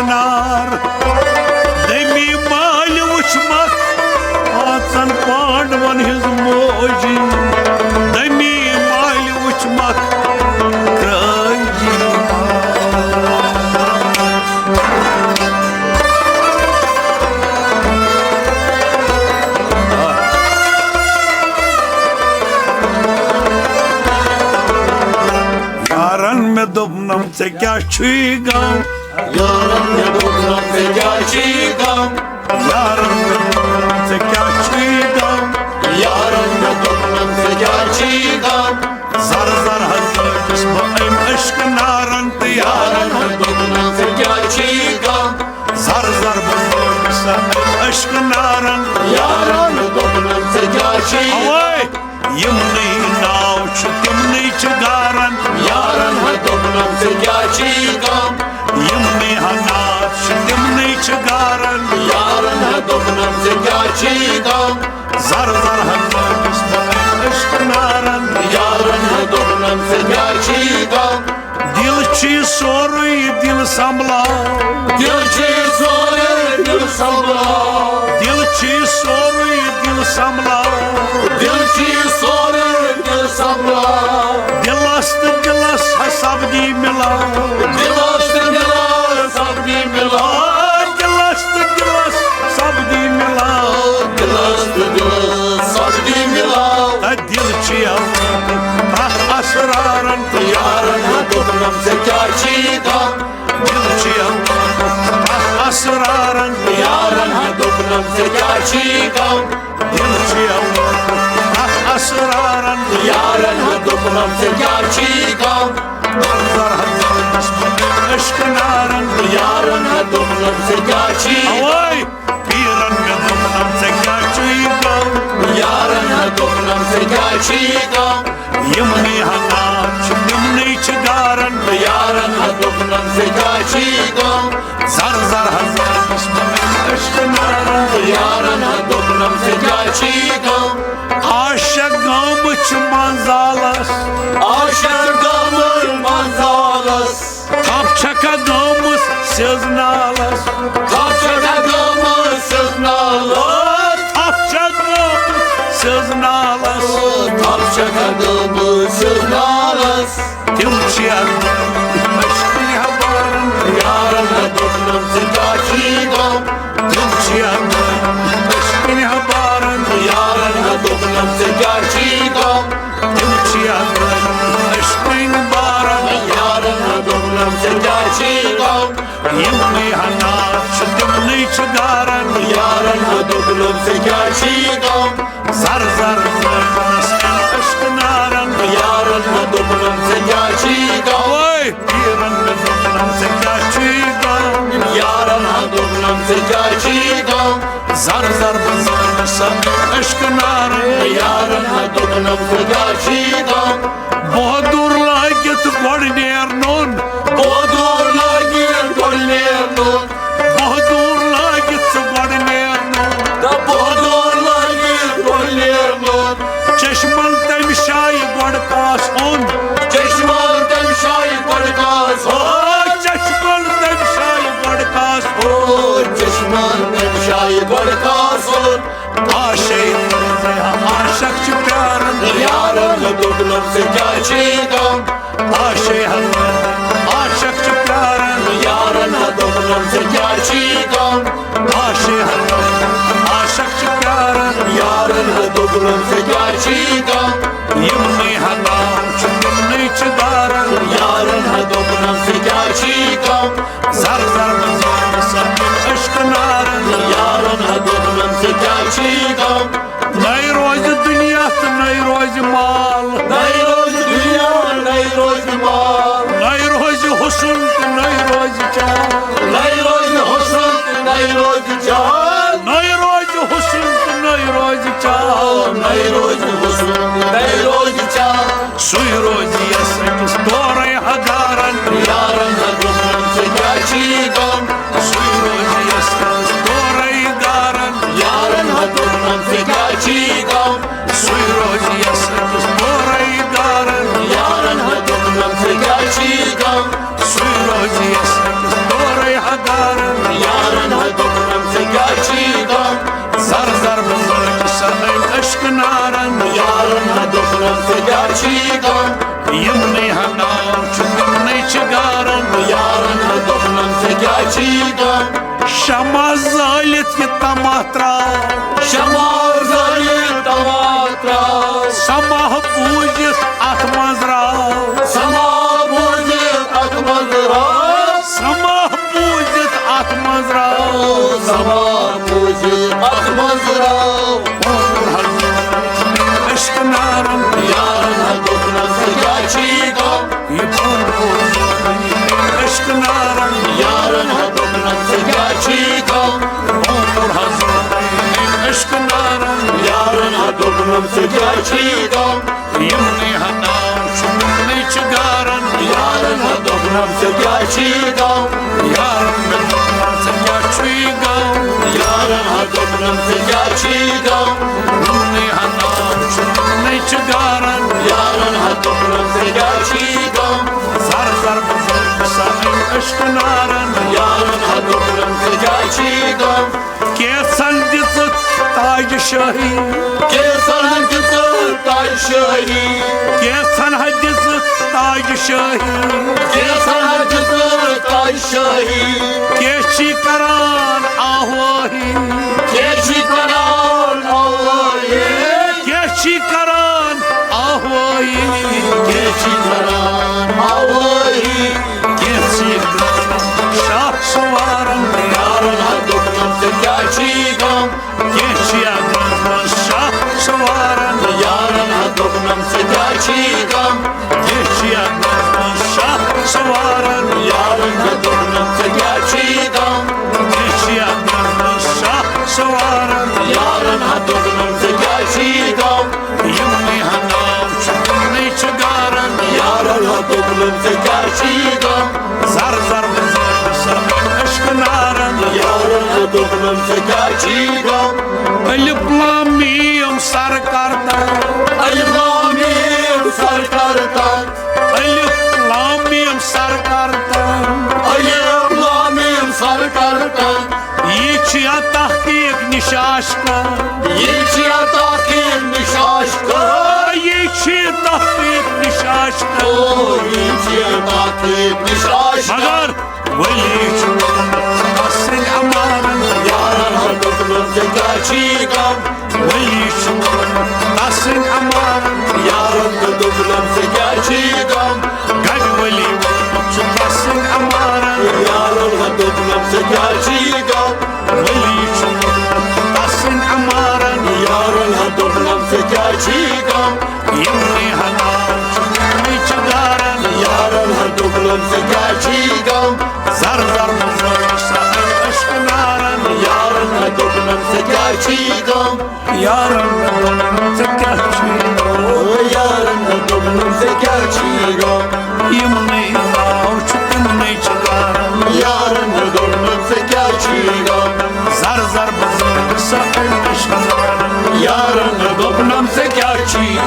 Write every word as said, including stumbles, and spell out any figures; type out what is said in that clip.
نار۔ دٔمی مالہِ وٕچھمکھ پانٛژن پانڈون ہٕنٛز موجی۔ دٔمی مالہِ وٕچھمکھ کرٲنٛجی۔ یارن مےٚ دوٚپنم، ژےٚ کیٛاہ چھُے غم؟ یارن مےٚ دوٚپنم، ژےٚ کیٛاہ چھُے غم؟ یارن مےٚ دوٚپنم، ژےٚ کیٛاہ چھُے غم؟ یارن مےٚ دوٚپنم، ژےٚ کیٛاہ چھُے غم؟ زر زر حظ لٲگِس بہٕ أمۍ عشقہٕ نارن تہٕ یارن۔ یارن مےٚ دوٚپنم، ژےٚ کیٛاہ چھُے غم؟ زر زر بہٕ لٲگِس أمۍ عشقہٕ نارن۔ یارن مےٚ دوٚپنم، ژےٚ کیٛاہ چھُے؟ اوے! یِمنٕے ناو چھِ تِمنٕے چھِ گارن۔ یارن ہا دوٚپنم، ژےٚ کیٛاہ چھُے غم؟ یِمنٕے ہا ناو چھِ تِمنٕے چھِ گارن۔ یارن ہا دوٚپنم، ژےٚ کیٛاہ چھُے غم؟ زر زر ہا لٲگِس بہٕ أمۍ عشقہٕ نارن۔ یارن ہا دوٚپنم، ژےٚ کیٛاہ چھُے غم؟ دِل چھُ سورُے دِل سنبھلاو۔ دِل چھُ سورُے دِل سنبھلاو۔ دِل چھُ سورُے دِل سنبھلاو۔ دِل چھُ سورُے دِل سنبھلاو۔ دِلس تہٕ دِلس ہا سپدی مِلاو۔ دِلس تہٕ دِلس سپدی مِلاو۔ آ، دِلس تہٕ دِلس سپدی مِلاو۔ دِلس تہٕ دِلس سپدی مِلاو۔ تہٕ دِل چھُ یوان پرٛٮ۪تھ اسرارن تہٕ یارن ہا دوٚپنم، ژےٚ کیٛاہ چھُے غم؟ دِل چھُ یوان پرٛٮ۪تھ اسرارن۔ یارن ہا دوٚپنم، ژےٚ کیٛاہ چھُے غم؟ دِل چھُ یوان پرٛٮ۪تھ اسرارن۔ یارن ہا دوٚپنم، ژےٚ کیٛاہ چھُے غم؟ زر زر ہا لٲگِس بہٕ عشقہٕ نارن۔ یارن ہا دوٚپنم، ژےٚ کیٛاہ چھُے؟ اوے! پیرن مےٚ دوٚپنم، ژےٚ کیٛاہ چھُے غم؟ یارن ہا دوٚپنم، ژےٚ کیٛاہ چھُے غم؟ یِمنٕے ہا ناو چھِ، تِمنٕے چھِ گارن۔ یارن ہا دوٚپنم، ژےٚ کیٛاہ چھُے غم؟ زر زر ہا لٲگِس بہٕ أمۍ عشقہٕ نارن۔ یارن ہا دوٚپنم، ژےٚ کیٛاہ چھُے غم؟ عاشق گامہٕ چھِ منزالس۔ عاشق گامہٕ منزالس۔ تھپھ چھکھا گٲمٕژ سیٚز نالس۔ تھپھ چھکھا گٲمٕژ سیٚز نالس۔ تھپھ چھکھ گٲمٕژ سیٚز نالس۔ تھپھ چھکھا گٲمٕژ سیٚز نالس۔ تِم چھِ عشقٕنۍ ہبارن۔ یارن ہا دوٚپنم، ژےٚ کیٛاہ چھُے غم؟ تِم چھِ عشقٕنۍ ہبارن۔ یارن ہا دوٚپنم، ژےٚ کیٛاہ چھُے غم؟ تِم چھِ عشقٕنۍ بارن۔ یارن ہا دوٚپنم، ژےٚ کیٛاہ چھُے غم؟ یِمنٕے ہا ناو چھِ، تِمنٕے چھِ گارن۔ یارن ہا دوٚپنم، ژےٚ کیٛاہ چھُے غم؟ زر زر لٲگنس أمۍ عشقہٕ نارن۔ یارن ہا دوٚپنم، ژےٚ کیٛاہ چھُے غم؟ اوے! پیرن مےٚ دوٚپنم، ژےٚ کیٛاہ چھُے غم؟ یارن ہا دوٚپنم، ژےٚ کیٛاہ چھُے غم؟ زر زر بہٕ زٲنِس سا عشقہٕ نارن۔ یارن ہا دوٚپنم، ژےٚ کیٛاہ چھُے غم؟ بہادُر لٲگِتھ گۄڈٕ نیرنُن۔ بہادُر لٲگِتھ گۄڈٕ نیرنُن۔ بہادُر لٲگِتھ ژٕ گۄڈٕ نیرنُن۔ دَپ بہادُر لٲگِتھ گۄڈٕ نیرنُن۔ چشمن تمہِ شایہِ گۄڈٕ کاسُن۔ چشمن تمہِ شایہِ گۄڈٕ کاسُن۔ آ، چشمن تمہِ شایہِ گۄڈٕ کاسُن۔ او، چشمن تمہِ شایہِ گۄڈٕ کاسُن۔ آشے عاشق چھُ پیارن۔ یارن دوٚپنم، ژےٚ کیٛاہ چھُے غم؟ آشے عاشق چھُ پیارن۔ یارن دوٚپنم، ژےٚ کیٛاہ چھُے غم؟ آشے عاشق چھُ پیارن۔ یارن دوٚپنم، ژےٚ کیٛاہ چھُے غم؟ یِمنٕے ہا ناو چھِ، تِمنٕے چھِ دارن۔ یارن ہا دوٚپنم، ژےٚ کیٛاہ چھُے غم؟ زر زر منٛز زانس عشق نارن۔ یارن ہا دوٚپنم، ژےٚ کیٛاہ چھُے غم؟ نَے روزِ دُنیا تہٕ نَے روزِ مال۔ نَے روزِ دُنیا، نَے روزِ مال۔ نَے روزِ حُسن تہٕ نَے روزِ چال۔ نَے روزِ حُسن تہٕ نَے روزِ چال۔ نَے روزِ حُسن تہٕ نَے روزِ چال۔ نَے روزِ حُسن تہٕ نَے روزِ چال۔ سُے روزِ یَس أکِس تورَے ہَگارَن۔ یارَن ہا دوٚپنَم، ژےٚ کیٛاہ چھی غم؟ سُے روزِ یَس أکِس تورَے گارَن۔ یارَن ہا دوٚپنَم، ژےٚ کیٛاہ چھی غم؟ سُے روزِ یَس أکِس تورَے گارَن۔ یارَن ہا دوٚپنَم، ژےٚ کیٛاہ چھی غم؟ سُے روزِ یَس أکِس تورَے ہَگارَن۔ عشقہٕ نارن۔ یارن ہا دوٚپنم، ژےٚ کیٛاہ چھی غم؟ یِمنٕے ہا ناو چھُ، تِمنٕے چھِ گارن۔ یارن ہا دوٚپنم، ژےٚ کیٛاہ چھی غم؟ شمع زٲلِتھ یہِ تماہ تراو۔ شمع زٲلِتھ تماہ تراو۔ سماہ بوٗزِتھ اتھ منٛز راو۔ سماہ بوٗزِتھ اتھ منٛز راو۔ سماہ بوٗزِتھ اتھ منٛز راو۔ سماہ بوٗزِتھ اتھ منٛز راو۔ عشقہٕ نارن۔ یارن ہا دوٚپنم، ژےٚ کیٛاہ چھی غم؟ یہِ بوٗزِتھ عشقہٕ نارن۔ یارن ہا دوٚپنم، ژےٚ کیٛاہ چھی غم؟ عشقہٕ نارن۔ یارن ہا دوٚپنم، ژےٚ کیٛاہ چھی غم؟ یِمنٕے ہا ناو چھُ، یِمنٕے چھِ گارن۔ یارن ہا دوٚپنم، ژےٚ کیٛاہ چھی غم؟ یارن ہا دوٚپنم، ژےٚ کیٛاہ چھُے غم؟ یارن ہا دوٚپنم، ژےٚ کیٛاہ چھی غم؟ یِمنٕے ہا ناو چھُ، یِمنٕے چھِ گارن۔ یارن ہا دوٚپنم، ژےٚ کیٛاہ چھی غم؟ زر زر بہٕ زر سا عشقہٕ نارن۔ یارن ہا دوٚپنم، ژےٚ کیٛاہ چھی غم؟ کینٛژھن دِژٕتھ تاج شٲہی۔ کینٛژھن ہا دِژٕتھ تاج شٲہی۔ کینٛژھن ہا دِژٕتھ تاج شٲہی۔ کینٛژھن ہا دِژٕتھ تاج شٲہی۔ کینٛہہ چھی کران آوٲہی۔ کینٛہہ چھی کران آوٲہی۔ کینٛہہ چھی کران آوٲہی۔ کینٛہہ چھی کران آوٲہی۔ کینٛہہ چھی کران شاہ سوارن۔ یارن ہا دوٚپنم، ژےٚ کیٛاہ چھی غم؟ کینٛہہ چھی کران شاہ سوارن۔ یارن ہا دوٚپنم، ژےٚ کیٛاہ چھی غم؟ کینٛہہ چھی کران شاہ سوارن۔ یارن ہا دوٚپنم، ژےٚ کیٛاہ چھی غم؟ کینٛہہ چھی کران شاہ سوارن۔ یارن ہا دوٚپنم، ژےٚ کیٛاہ چھی غم؟ یِمنٕے ہا ناو چھُ، یِمنٕے چھِ گارن۔ یارن ہا دوٚپنم، ژےٚ کیٛاہ چھی غم؟ زر زر بہٕ زر سا عشقہٕ نارن۔ یارن ہا دوٚپنم، ژےٚ کیٛاہ چھی غم؟ الف لام میم سر کر تن۔ الف لام میم سر کر تن۔ الف لام میم سر کر تن۔ الف لام میم سر کر تن۔ یہِ چھُ یا تحقیق نِش آشکار۔ یہِ چھُ یا تحقیق نِش آشکار۔ یہِ چھُ یا تحقیق نِش آشکار۔ او، یہِ چھُ یا تحقیق نِش آشکار۔ مگر ولی چھُ تسٕنٛدۍ اَمارن۔ یارن ہا دوٚپنم، ژےٚ کیٛاہ چھی غم؟ ولی چھُ تسٕنٛدۍ اَمارن۔ یارن ہا دوٚپنم، ژےٚ کیٛاہ چھی غم؟ گڑھ ولی چھُ تسٕنٛدۍ اَمارن۔ یارن ہا دوٚپنم، ژےٚ کیٛاہ چھی غم؟ ولی چھُ تسٕنٛدۍ اَمارن۔ یارن ہا دوٚپنم، ژےٚ کیٛاہ چھی غم؟ یِمنٕے ہا ناو چھُ، یِمنٕے چھِ گارن۔ یارن ہا دوٚپنم، ژےٚ کیٛاہ چھی غم؟ زر زر منٛز سا عشق نارن۔ یارن ہا دوٚپنم، ژےٚ کیٛاہ چھی غم؟ یارن ہا دوٚپنم، ژےٚ کیٛاہ چھی غم؟ او یارن ہا دوٚپنم، ژےٚ کیٛاہ چھی غم؟ یِمنٕے ناو چھُ، تِمنٕے چھِ گارن۔ یارن ہا دوٚپنم، ژےٚ کیٛاہ چھی غم؟ زر زر بہٕ زر سا عشق نارن۔ یارن ہا دوٚپنم، ژےٚ کیٛاہ چھی